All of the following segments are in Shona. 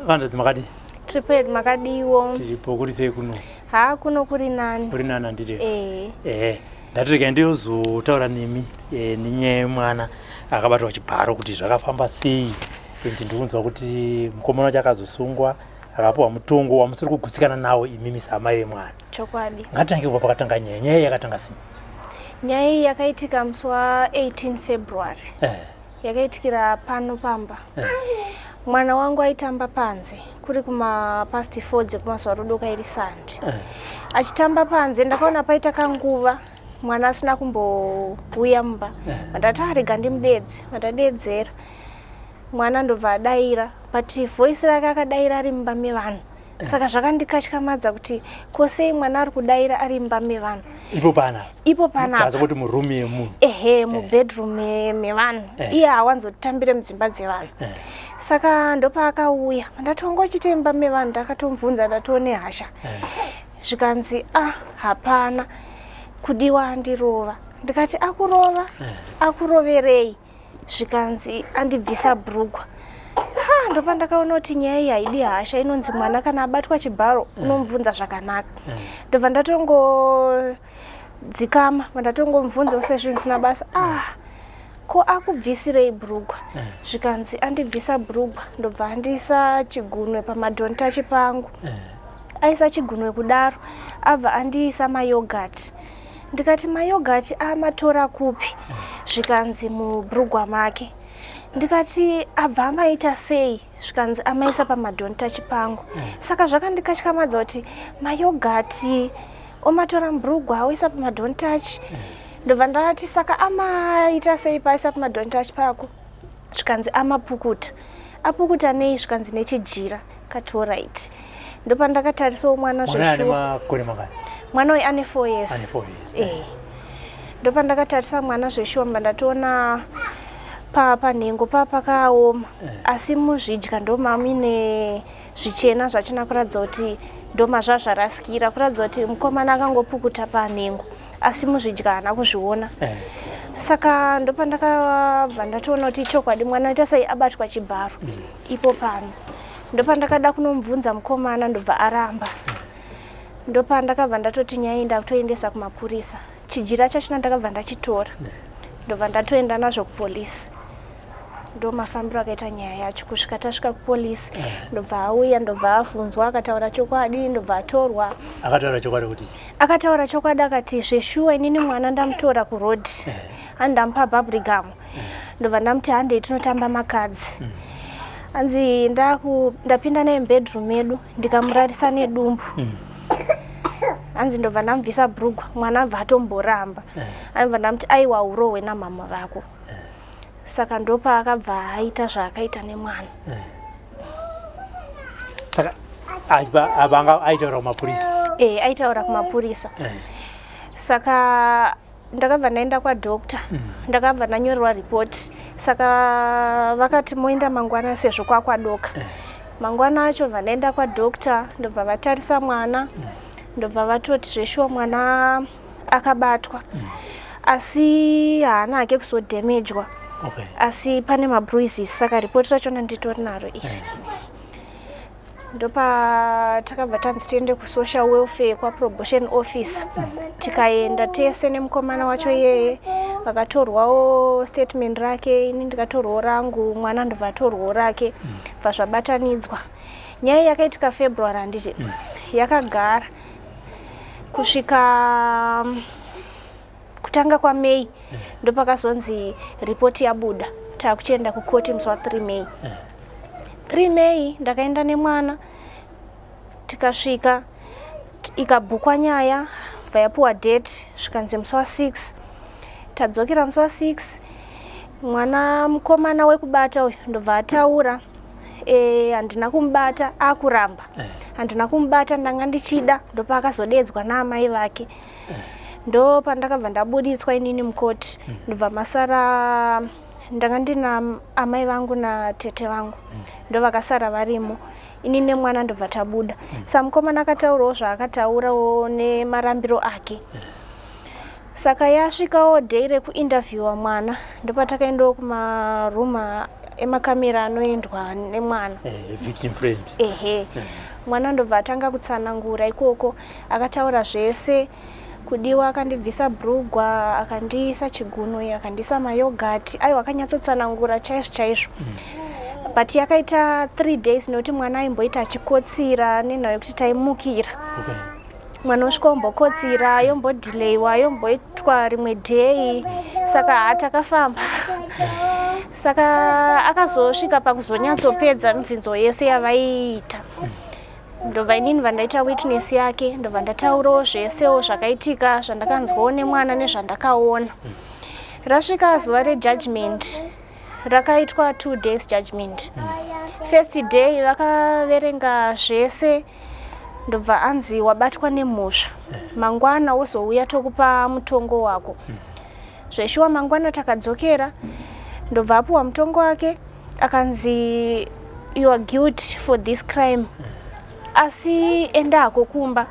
Vanzvadzi, makadii? Triple, makadiwo? Tiripo. Kuri sei kuno? Ha, kuno kuri nani. Kuri nani, handiti? Eh. Ehe, ndati regai ndiyozotaura nemi nenyaya yemwana akabatwa chibharo, kuti zvakafamba sei. And ndikunzwa kuti mukomana wacho akazosungwa, akapiwa mutongo wamusiri kugutsikana nawo imimi saamai vemwana. Chokwadi. Ngatitange kubva pakatanga nyaya. Nyaya iyi yakatanga sei? Nyaya iyi yakaitika musi wa18 February. Yakaitikira pano pamba. Mwana wangu aitamba panze kuri kuma past 4 dzekumazuva rodoka, iri Sunday. Achitamba panze, ndakaona paita kanguva mwana asina kumbouya mumba. Ndati, "Arega ndimudedze." Mandadedzera mwana, ndobva adaira, but voice rake akadaira ari mumba mevanhu. Saka zvakandikatyamadza kuti kosei mwana ari kudaira ari mumba mevanhu. Ipo pana? Ipo panapa. Chaza kuti muroom yemunhu? Ehe, mubedroom mevanhu. Iye hawanzotambire mudzimba dzevanhu. Saka ndopaakauya, ndati, "Wanga uchite mumba mevanhu?" Ndakatomubvunza, ndatoone hasha. Zvikanzi, "Ah, hapana kudiwa, andirova." Ndikati, "Akurova? Akuroverei?" Zvikanzi, "Andibvisa bhurugwa." Ha, ndopa ndakaona kuti nyaya iyi haidi hasha. Inonzi mwana kana abatwa chibharo unomubvunza zvakanaka. Ndobva ndatongodzikama, ndatongomubvunza sezvinhu zvisina basa, "Ah, ko akubvisirei bhurugwa?" Zvikanzi, "Andibvisa bhurugwa, ndobva andiisa chigunwe pamadon't touch pangu. Aisa chigunwe kudaro, abva andiisa mayoghurt." Ndikati, "Mayoghurt amatora kupi?" Zvikanzi, "Mubhurugwa make." Ndikati, "Abva amaita sei?" Zvikanzi, "Amaisa pamadon't touch pangu." Saka zvakandikatyamadza kuti mayoghurt omatora mubhurugwa oisa pamadon't touch. Ndobva ndati, "Saka amaita sei paisa pamadon't touch pako?" Zvikanzi, "Amapukuta." "Apukuta nei?" Zvikanzi, "Nechijira." Kati, "Alright." Ndopandakatarisawo mwana. Mwana ane Zveshuwa. makore mangani? Mwana uyu ane 4 years. Ane 4 years. Eh, ndopandakatarisa mwana zveshuwa, mba ndatoona panhengo pakaoma, asi muzvidya ndomamuine zvichena zvachona, kuratidza kuti ndoma zvarasikira, kuratidza kuti mukomana akangopukuta panhengo, asi muzvidya haana kuzviona. Saka ndopandakabva ndatoona kuti chokwadi mwana aita sei, abatwa chibharo ipo pano. Ndopandakada kunomubvunza mukomana, ndobva aramba. Ndopandakabva ndatoti nyaya iyi ndakutoendesa kumapurisa. Chijira chachona ndakabva ndachitora, ndobva ndatoenda nazvo kupolisi. Ndo mafambiro akaita nyaya yacho kusvika tasvika kupolisi. Ndobva auya, ndobva abvunzwa, akataura chokwadi, ndobva atorwa. Akataura chokwadi kuti? Akataura chokwadi, akati, "Zveshuwa, inini mwana ndamutora kuroad, andamupa bubblegum, ndobva ndamuti handei tinotamba macards. Hanzi ndapinda naye mubedroom medu, ndikamurarisa nedumbu. Hanzi ndobva ndamubvisa bhurugwa, mwana abva atomboramba. Anobva ndamuti, aiwa, urohwe namama vako. Saka ndopaakabva aita zvaakaita nemwana. Saka apa anga aitaura kumapurisa? E, aitaura kumapurisa. Saka ndakabva ndaenda kwadoctor, ndakabva ndanyorerwa ripoti. Saka vakati moenda mangwana sezvo kwakwadoka. Mangwana acho bva ndaenda kwadoctor, ndobva vatarisa mwana, ndobva vatoti zveshuwa mwana akabatwa, asi haana hake kuzodamagwa, asi pane mabruises. Saka ripoti rachona nditori naro iri. Ndopa takabva tanzi tiende kusocial welfare kwaprobation officer. Tikaenda tese nemukomana wacho iyeye, vakatorwawo statement rake, ini ndikatorwawo rangu, mwana ndobva atorwawo rake, bva zvabatanidzwa. Nyaya yakaitika February, handiti? Yakagara kusvika kutanga kwaMay. Ndopakazonzi ripoti yabuda, taakuchienda kukoti musi wa3 May. 3 May ndakaenda nemwana, tikasvika, ikabhukwa nyaya, bva yapuwa date, zvikanzi musi wa6. Tadzokera musi wa6, mwana mukomana wekubata uyu ndobva ataura, "Handina kumubata." Akuramba, "Handina kumubata, ndanga ndichida." Ndopaakazodedzwa naamai vake, ndo pandakabva ndabuditswa inini mukoti. Ndobva masara, ndanga ndina amai vangu natete vangu, ndo vakasara varimo, ini nemwana ndobva tabuda. Saka mukomana akataurawo zvaakataurawo nemarambiro ake. Saka yasvikawo day rekuinterviewa mwana, ndopatakaendawo kumaroom. emakamera anoendwa nemwana. Eh, victim friend. Ehe. Mwana ndobva atanga kutsanangura ikoko, akataura zvese kudiwa, akandibvisa brugwa, akandiisa chigunwe, akandiisa mayogati, aiwa akanyatsotsanangura chaizvo chaizvo. But yakaita 3 days nekuti mwana aimboita achikotsira nenhau yekuti taimukira. Okay. Mwana osvika ombokotsira, yombodhileyiwa, yomboitwa rimwe day, saka haa takafamba. Saka akazosvika pakuzonyatsopedza mibvunzo yese yavaiita. Ndobva inini vandaita witness yake, ndobva ndataurawo zvesewo zvakaitika zvandakanzwawo nemwana nezvandakaona. Rasvika zuva rejudgment, rakaitwa 2 days judgment. First day vakaverenga zvese, ndobva anzi wabatwa nemhosva, mangwana wozouya tokupa mutongo wako. Zveshuwa mangwana takadzokera, ndobva apuwa mutongo wake, akanzi you are guilty for this crime, asi enda hako kumba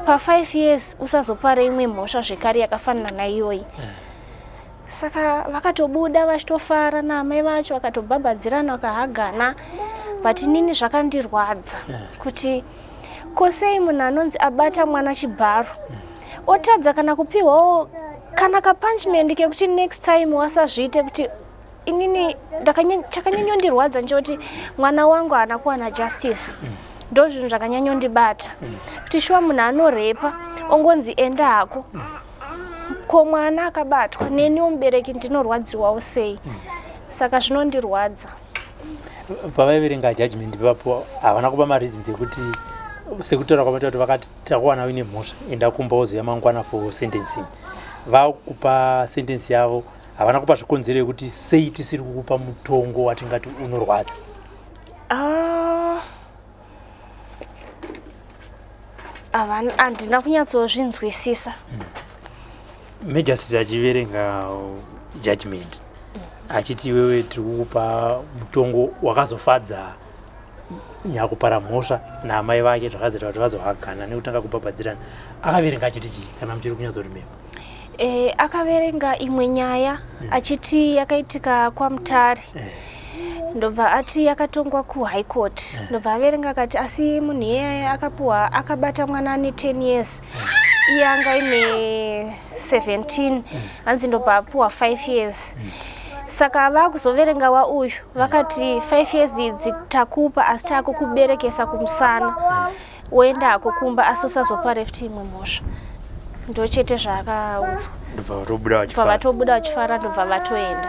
pa5 years usazopara imwe mhosva zvekare yakafanana naiyoyi. Saka vakatobuda vachitofara naamai vacho, vakatobhabhadzirana, vakahagana. But inini zvakandirwadza kuti kosei munhu anonzi abata mwana chibharo otadza kana kupiwawo kana kapunishment kekuti next time wasazviite. Kuti inini chakanyanyondirwadza ndechekuti mwana wangu haana kuwana justice. Ndo zvinhu zvakanyanyondibata, kuti shuwa munhu anorepa ongonzi enda hako, ko mwana akabatwa? Neniwo mubereki ndinorwadziwawo sei? Saka zvinondirwadza. Pavaiverenga judgment ipapo, havana kupa mareasons ekuti, sekutaura kwamaita kuti vakati takuwana uine mhosva, enda kumba wozoya mangwana for sentencing, vakupa sentence yavo, havana kupa zvikonzero yekuti sei tisiri kukupa mutongo watingati unorwadza? Ah, handina kunyatsozvinzwisisa. Magistrate achiverenga judgment achiti iwewe tiri kukupa mutongo wakazofadza nyakupara mhosva naamai vake, zvakazoita kuti vazohagana nekutanga kubhabhadzirana, akaverenga achiti chii, kana muchiri kunyatsorememba? E, akaverenga imwe nyaya achiti yakaitika kwaMutare, ndobva ati yakatongwa kuHigh Court, ndobva averenga akati asi munhu iyeye akapuwa akabata mwana ane 10 years, iye anga ine 17, hanzi ndobva apuwa 5 years. Saka vakuzoverenga wauyu vakati 5 years idzi takupa, asi takukuberekesa kumusana, woenda hako kumba, asi usazopare futi imwe mhosva. Ndo chete zvaakaudzwa. Ndobva vatobuda bva vachifara. Vatobuda vachifara, ndobva vatoenda.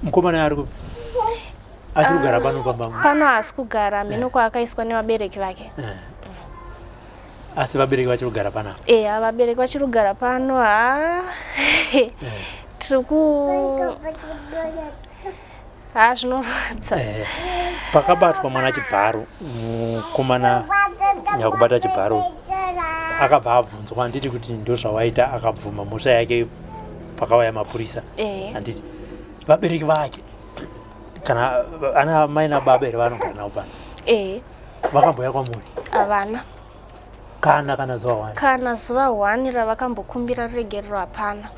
Mukomana ari kupi? Achiri kugara pano pamba? Pano haasi kugara, mhino kwaakaiswa nevabereki vake. Asi vabereki vachiri kugara panapa? Eya, vabereki vachiri kugara pano. Ha, tiri ku ha, zvinorwadza. Pakabatwa mwana chibharo, mukomana nyakubata chibharo akabva abvunzwa, handiti, kuti ndo zvawaita? Akabvuma mhosva yake pakauya mapurisa? Eh. Handiti vabereki vake, kana ana mai nababa here vanogara navo pano? Eh. Vakamboya kwamuri? Havana. Kana zuva wani? Kana zuva one ravakambokumbira ruregerero hapana.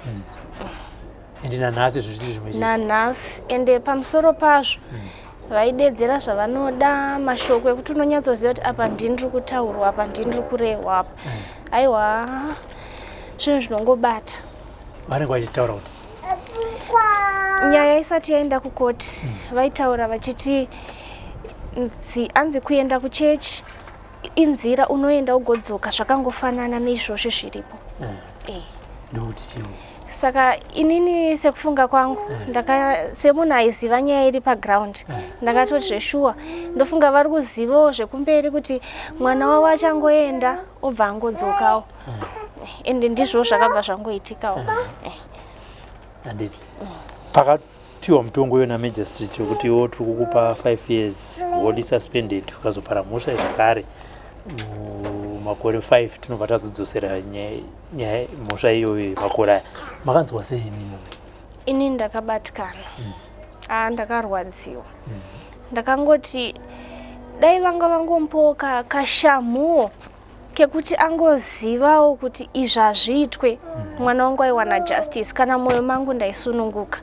Ende nanhasi zvichiri zvimwe chete? Nanhasi. Ende pamusoro pazvo vaidedzera zvavanoda, mashoko ekuti unonyatsoziva kuti apa ndini kutaurwa, apa ndini kurehwa apa. Aiwa, zvinhu zvinongobata. Vanenge vachitaura kuti? Nyaya isati yaenda kukoti, vaitaura vachiti anzi kuenda kuchechi inzira unoenda ugodzoka, zvakangofanana neizvozvi zviripo. Eh. Ndokuti chii? Saka inini sekufunga kwangu, ndaka semunhu aiziva nyaya iri paground, ndakatoti zveshuwa ndofunga vari kuzivawo zvekumberi kuti mwana wavo achangoenda obva angodzokawo, ende ndizvo zvakabva zvangoitikawo. Handiti pakapiwa mutongo uyo namagistrate wekuti iwo tiri kukupa 5 years wholly suspended, ukazopara mhosva zvakare mumakore 5 tinobva tazodzosera nyaya mhosva iyoyo yemakore aya, makanzwa sei imimi? Inini ndakabatikana, a, ndakarwadziwa. Ndakangoti dai vanga vangomupawo kashamhuwo kekuti angozivawo kuti izvi hazviitwe, mwana wangu aiwana justice, kana mwoyo mangu ndaisununguka.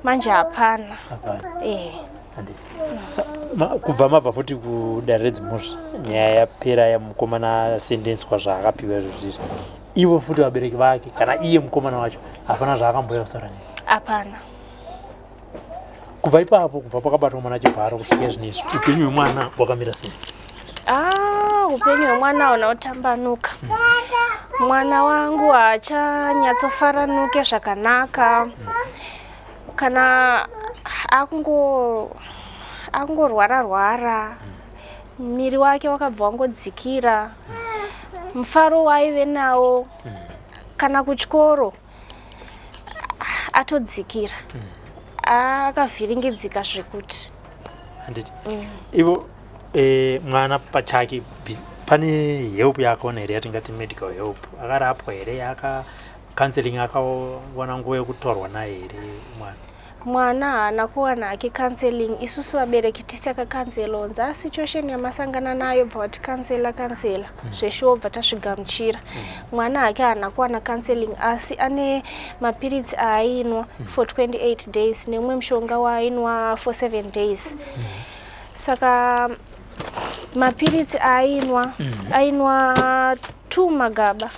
Manje hapana. Hapana. Eh. Handiti. Kubva mabva futi kudare redzimhosva, nyaya yapera yamukomana asendenswa zvaakapiwa izvo zvizvi, ivo futi vabereki vake kana iye mukomana wacho hapana zvaakambouya kutaura nemi? Hapana. Kubva ipapo, kubva pakabatwa mwana chibharo kusvika zvinezvi, upenyu hwemwana hwakamira sei? Ah, upenyu hwemwana hauna kutambanuka. Mwana wangu haachanyatsofaranuke zvakanaka. Kana akungorwara rwara, miri wake wakabva wangodzikira, mufaro waaive nawo kana kuchikoro atodzikira, akavhiringidzika zvekuti. Handiti. Ivo mwana pachake pane help yaakaona here yatingati medical help? Akarapwa here? Aka counseling, akawana nguva yekutaurwa naye here mwana? Mwana haana kuwana hake counseling. Isusu vabereki tisi takakansela, onzi situation yamasangana nayo, bva vatikansela kansela zveshuwa, bva tasvigamuchira. Mwana hake haana kuwana counseling, asi ane mapiritsi aainwa for 28 days nemumwe mushonga waainwa for 7 days. Saka mapiritsi aainwa, ainwa 2 magaba,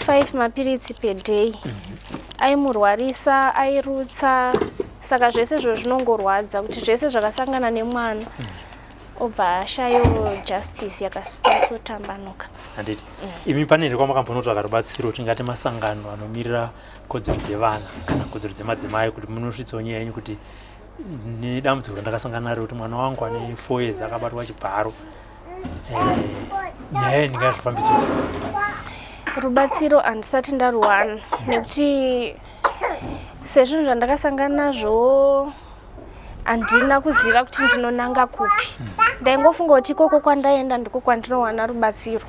5 mapiritsi per day. Aimurwarisa, airutsa. Saka zvese izvo zvinongorwadza kuti zvese zvakasangana nemwana, obva ashayiwo justice yakanyatsotambanuka. Handiti. Imi pane here kwamakambonotsvaka rubatsiro, tingati masangano anomirira kodzero dzevana kana kodzero dzemadzimai, kuti munosvitsawo nyaya yenyu kuti nedambudziko randakasangana naro, kuti mwana wangu ane 4 years akabatwa chibharo, nyaya iyi ndingazvifambisa sei? Rubatsiro handisati ndaruwana, nekuti sezvinhu zvandakasangana nazvo handina kuziva kuti ndinonanga kupi. Ndaingofunga kuti ikoko kwandaenda ndiko kwandinowana rubatsiro.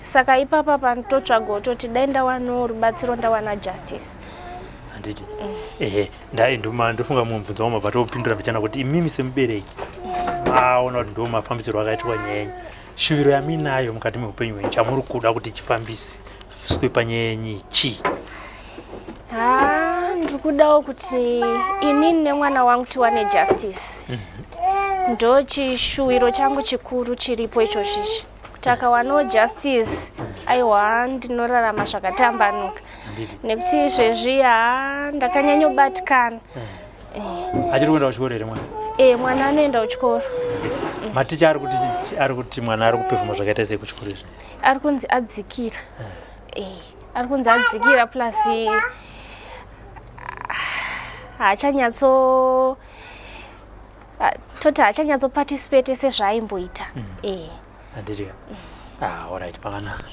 Saka ipapa pandototsvaga kutoti dai ndawanawo rubatsiro, ndawana justice. Handiti. Ehe, ndai ndofunga mumwe mubvunzo wangu mabva topindura mbichana, kuti imimi semubereki maona kuti ndo mafambisirwo akaitwa nyaya yenyu, shuviro yaminayo mukati meupenyu hwenyu, chamuri kuda kuti chifambiswe panyaya yenyu chii? Ha, ndiri kudawo kuti inini nemwana wangu tiwane justice. Ndo chishuwiro changu chikuru chiripo ichozvizvi, kuti akawanawo justice, aiwa, ndinorarama zvakatambanuka. Nekuti izvezvi, ha, ndakanyanyobatikana. Achiri kuenda kuchikoro here mwana? E, mwana anoenda kuchikoro. Maticha ari kuti mwana ari kupefoma zvakaita sei kuchikoro izvi? Ari kunzi adzikira. E, ari kunzi adzikira, plus haachanyatso, toti haachanyatsoparticipate sezvaaimboita. E. Handiti. Ah, alright, pakanaka.